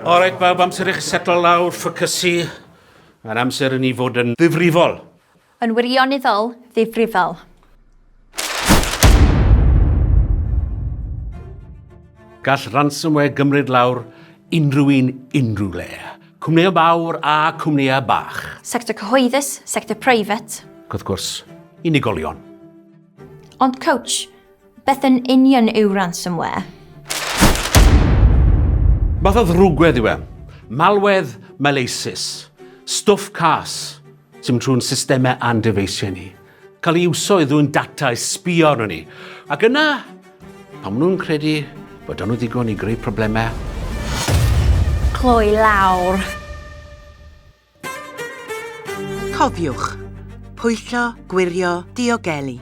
Alright bawb, amser i chi setlo lawr, ffocysu. Mae'n amser i ni fod yn ddifrifol. Yn wirioneddol ddifrifol. Gall ransomware gymryd lawr unrhyw un unrhyw le. Cwmnïau mawr a cwmnïau bach. Sector cyhoeddus, sector preifat. Ac wrth gwrs, unigolion. Ond coach, Beth yn union yw ransomware? Math o ddrwgwedd yw e. Malwedd maleisus. Stwff cas sy'n mynd trwy'n systemau a'n dyfeisiau ni. Cael ei iwso i ddwyn data i sbio arno ni. Ac yna, pan maen nhw'n credu bod nhw ddigon i greu problemau, Cloi lawr. Cofiwch, pwyllo, gwirio, diogelu.